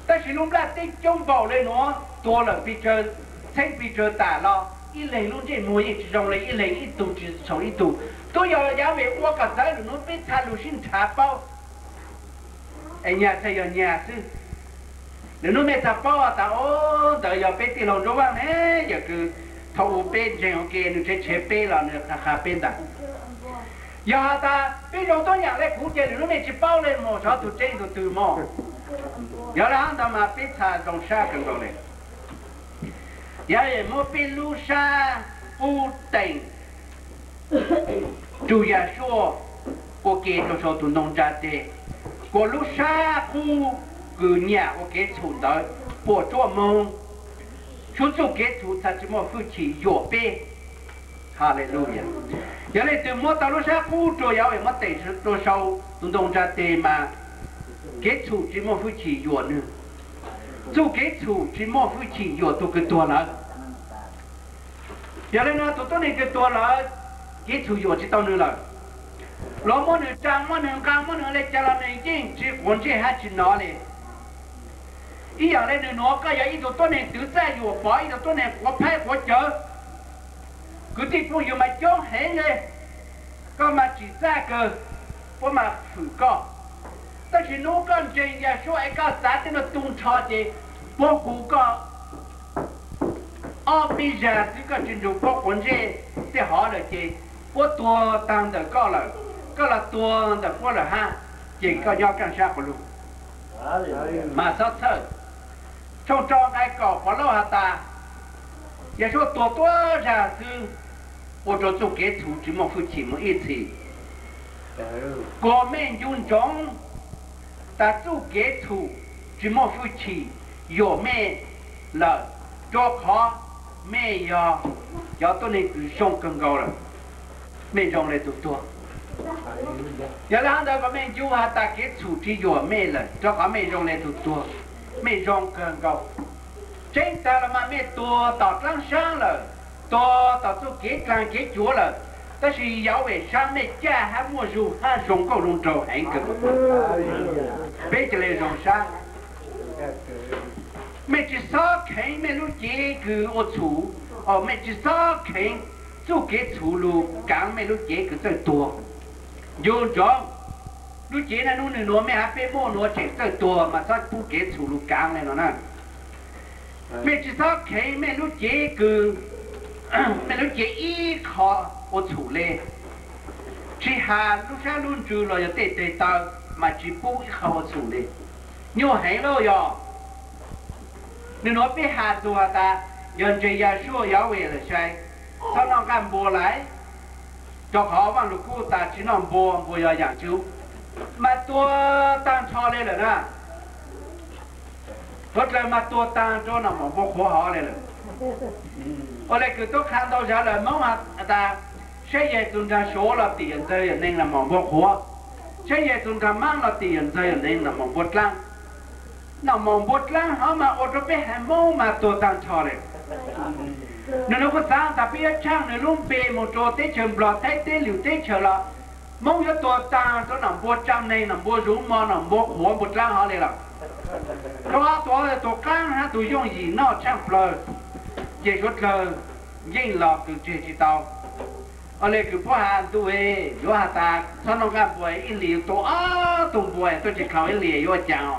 Tab sis lub nplaj teb coob npaum le nuav, tuag lawm pes tsawg txheeb pes tsawg tas los ib leeg lub ntsej muag yeej tsis zoo le ib leeg, ib tug tsis tshoov ib tug. Twb yog Yahweh ua kom txawv lwm hnub peb txha lug sib nrhav paub es nyag txhaj yog nyag xwb. Lwm hnub mej txha paub tas ub ntawd yog peb tij laug Ntsuab Vaaj ne, yawm kws thaum ub peb ntseeg ua ke nws tshev tshev peb los nws qha qha peb ntag. Yog has tas peb zoo tuab yaam le kuv ces lwm hnub mej tsis paub le mog, xyov tug tseeb tug twg mog. Yog le hab ntawd mas peb txha zoo sab kawg nkaus le. Yog muab peb lub sab qub teem rua Yahshua ua ke rua sau tus ntoo ntsa teg, kuas lub sab qub kws nyam ua kev txhum ntawd puas tsuaj moog, suab txuj kev txhum txha tsis muaj hwj chim yuam peb. Haleluya. Yog leej twg muab tau lub sab qub rua Yahweh muab teem rua sau tus ntoo ntsa teg mas kev txhum tsis muaj hwj chim yuam nwg. Txuj kev txhum tsis muaj hwj chim yuam tug kws tuag lawm. Yog le nuav tus tuab neeg kws tuag lawm, kev txhum yuam tsis tau nwg lawm. Luag muab nwg tsaa, muab nwg nqaa, muab nwg le caag los nwg yeej tsis quav ntsej hab tsis nov le. Ib yaam le nwg nuav, koj yog ib tug tuab neeg twv txaj yuam pov ib tug tuab neeg quav phaib quav cawv, kwv tij phooj ywg mas coob heev le. Koj mas tsim txaj kawg, puab mas fwm koj. Tab sis nub koj ntseeg Yahshua es koj xav tej nuav tu nrho ces puab hu koj ob peb zag xwb koj tsis nrug puab quav ntsej tej hov lawm ces puab tuag taag ntawm koj lawm, koj los tuag ntawm puab lawm hab, ces koj nyob kaaj sab quas lug. Mas xob txhawj. Tshooj rau nqai kaum Povlauj has tas, Yahshua tuag tuab zag xwb, ua rua txuj kev txhum tsis muaj hwj chim moog ib txhis. Kuas mej ncu ntsoov tas txuj kev txhum tsis muaj hwj chim yuam mej lawm, rua qhov mej yog cov tuab neeg kws zoo kawg nkaus lawm, mej zoo le tug tuag. Yog le hab ntawd kuas mej ncu has tas kev txhum tsis yuam mej lawm, rua qhov mej zoo le tug tuag, mej zoo kawg nkaus. Tseeb tag los mas mej tuag tom dlaab saab lawm, tuag tom txuj kev dlaag kev cuav lawm, tab sis Yahweh saab mej caj hab muaj zug hab zoo nkauj zoo nraug heev kawg. Peb ca le zoo sab. Mej tsis xob kheev mej lub cev kws ua txhum, mej tsis xob kheev txuj kev txhum lug kaav mej lub cev kws txawj tuag. Ncu ntsoov, lub cev naj nub nwg nuav mej hab peb muaj nuav tseem txawj tuag mas xob pub kev txhum lug kaav le no na. Mej tsis xob kheev mej lub cev kws, mej lub cev ib qho ua txhum le. Tsis has lub sab lub ntsws los yog tej teg taw mas tsis pub ib qho ua txhum le. Nyuaj heev lauj yog. Nwg nuav peb has txug has tas yog ntseeg Yahshua Yahweh lawm sai, txhob noj nqaj npua lais, rua qhov Vaaj Lug Kub tas tsis noj npua, npua yog yaam tsi, mas tuag taag nrho le lawm na. Tuav dlawg mas tuag taag rua noj mov npua qhuav hov le lawm. Ua le kws tub qha ntau zag lawm Moob has tas, saib Yexus nraag Suav los tim yawm ntxawg yawm neeg noj mov npua qhuav, saib Yexus nraag Maab los tim yawm ntxawg yawm neeg noj mov npua dlaab. Noj mov npua dlaab hov mas ua rua peb haiv Moob mas tuag taag nrho le. Nwg nuav kuj xaav tas peb yuav tshaaj nwg lub npe moog rua teb chaws Nplog, Thaib teb, lwm teb chaws los Moob yuav tuag taag rua noj npua tsaa neeg, noj npua zuv mo, noj npua qhuav npua dlaab hov le los. Rua tuav tug qaab hab tug yooj yim noj tshaaj plawg, ces suav dlawg yeej los kws tseg tsis tau. Ua le kws puab has ntu, yuav has tas txhob noj nqaj npua, ib hlis yuav tua ob tug npua, tuaj tsis dlhau ib hlis yuav ua caag?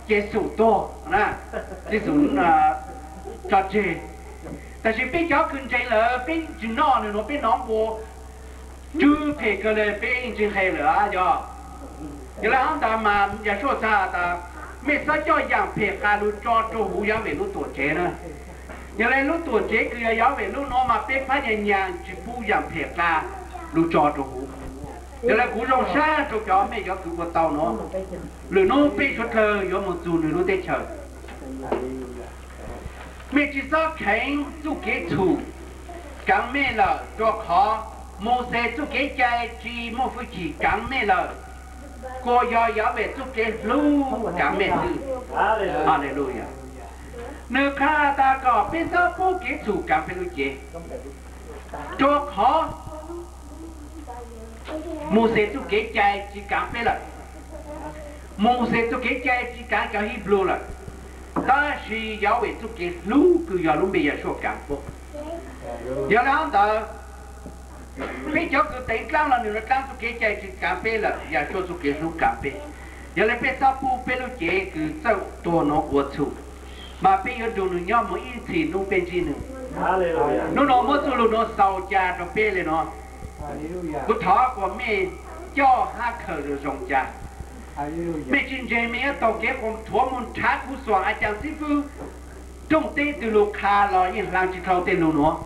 Ces xum tuag na, ces xum tso tseg. Tab sis peb cov kws ntseeg lawm peb tsis noj, nwg nuav peb noj npua tsw phem kawg le, peb tsis nqhes lawm yog. Yog le hov ntawd mas Yahshua txhad tas, mej txhob coj yaam phem qas lug tso rua huv Yahweh lub tuam tsev na. Yog le lub tuam tsev kws yog Yahweh lub nuav mas peb phab nyas nyas tsis pub yaam phem qas lug tso rua huv. Yog le kuv zoo sab rua cov mej cov kws ua tau nuav, lwm nub peb suav dlawg yuav moog txug nwg lub teb chaws. Mej tsis xob kheev txuj kev txhum kaav mej lawm, rua qhov Mauxes txuj kev cai tsis muaj hwj chim kaav mej lawm, kuas yog Yahweh txuj kev hlub kaav mej xwb. Haleluya. Nwg qha tas kom peb txhob pub kev txhum kaav peb lub cev, rua qhov Mauxes txuj kev cai tsis kaav peb lawm. Mauxes txuj kev cai tsis kaav cov Hibru lawm. Tab sis Yahweh txuj kev hlub kws yog lub npe Yahshua kaav peb. Yog le hab ntawd, peb cov kws teev dlaab los nwg dlaab txuj kev cai tsi kaav peb lawm, Yahshua txuj kev hlub kaav peb. Yog le peb txhob pub peb lub cev kws txawj tuag nuav ua txhum, mas peb yuav nrug nwg nyob moog ib txhis nub peb ntsib nwg. Nub nua muab txuj lug nua xaus ca rua peb le nua. Kuv thov kuas mej coj hab khaws zoo zoo ca. Mej tsi ntseeg mej yuav taug kev quas thuav moog nrhav kuv xuam a caag xib fwb rooj teb tug lug qha los yeej hlaa tsi dhau tej lug nuav.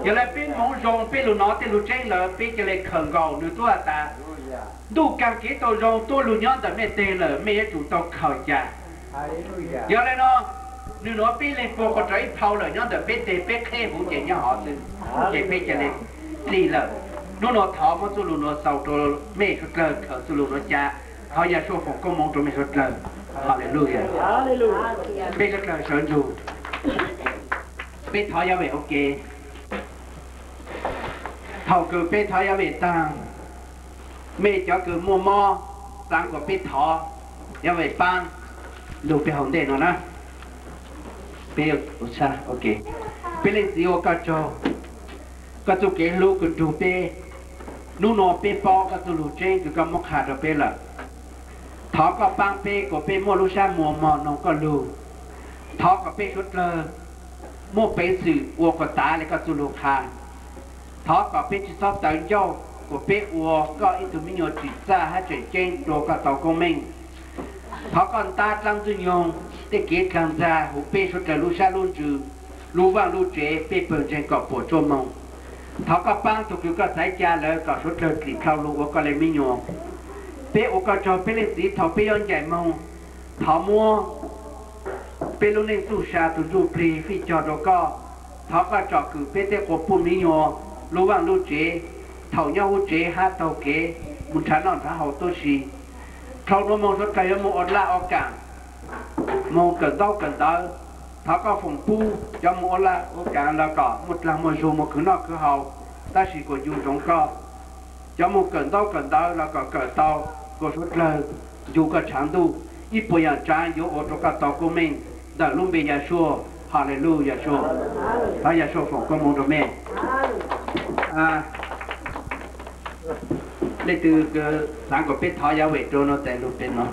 Yog le peb moog zoo peb lug nov tej lug tseeb lawm peb ca le khaws nkaus nwg tub has tas, ntuj kaag kev tau zoo tuab lug nyob ntawm mej teg lawm mej yuav tsum tau khaws ca. Yog le nua, nwg nuav peb leeg puag quas rau ib phau lawm nyob ntawm peb teg peb qheb huv ces nyob hov xwb, ces peb ca le dlig lawm. Nub nua thov muab txuj lug nua xaus rua mej suav dlawg khaws txuj lug nua ca. Thov Yahshua foom koob moov rua mej suav dlawg. Haleluya. Peb suav dlawg sawv ntsug, peb thov Yahweh ua ke. Thaum kws peb thov Yahweh taag, mej cov kws muaj mob, xaav kuas peb thov Yahweh paab lug peb hauv ntej nua na. Peb, peb Leej Txiv ua koj tsaug, koj txuj kev hlub kws nrug peb. Nub nua peb paub koj txuj lug tseeb kws koj muab qha rua peb lawm. Thov koj paab peb kuas peb muaj lub sab muag mog noog koj lug. Thov kom peb suav dlawg muaj peev xwm ua kom tav le koj txuj lug qha. Thov kom peb tsi txhob tawv ncauj kuas peb ua koj ib tug me nyuam tsim txaj hab tseem ceeb rua koj tau koob meej. Thov koj ntab dlaab ntxwg nyoog tej kev dlaag ntxag huv peb suav dlawg lub sab lub ntsws, lub vaaj lub tsev, peb pawg ntseeg kom puam tsuaj moog. Thov koj paab tug kws koj xaiv ca lawm kom suav dlawg dlim dlhau lug ua koj le me nyuam. Peb ua koj tsaug peb Leej Txiv thaum peb yuav ncaim moog, thov muab peb lub neej txuj sa tug ntsuj plig fij cog rua koj. Thov koj tsom kwm peb tej quas puj me nyuam, lub vaaj lub tsev, thaum nyob huv tsev hab taug kev mus nrhav noj nrhav haus tuab si. Dlhau nuav moog suav dlawg yuav moog ua laj ua kaam, moog kawm ntaub kawm ntawv. Thov koj foom pub cov moog ua laj ua kaam los kom muaj dlaag muaj zug moog khwv noj khwv haus, tab sis kuas ncu ntsoov koj. Cov moog kawm ntaub kawm ntawv los kom kawm tau, kuas suav dlawg ncu koj tshav ntuj, ib puas yaam tsaav yuav ua rua koj tau koob meej. Ntawm lub npe Yahshua, Haleluya Yahshua. Thov Yahshua foom koob moov rua mej. Leej twg xaav kom peb thov Yahweh rua nuav tes lug peb nuav.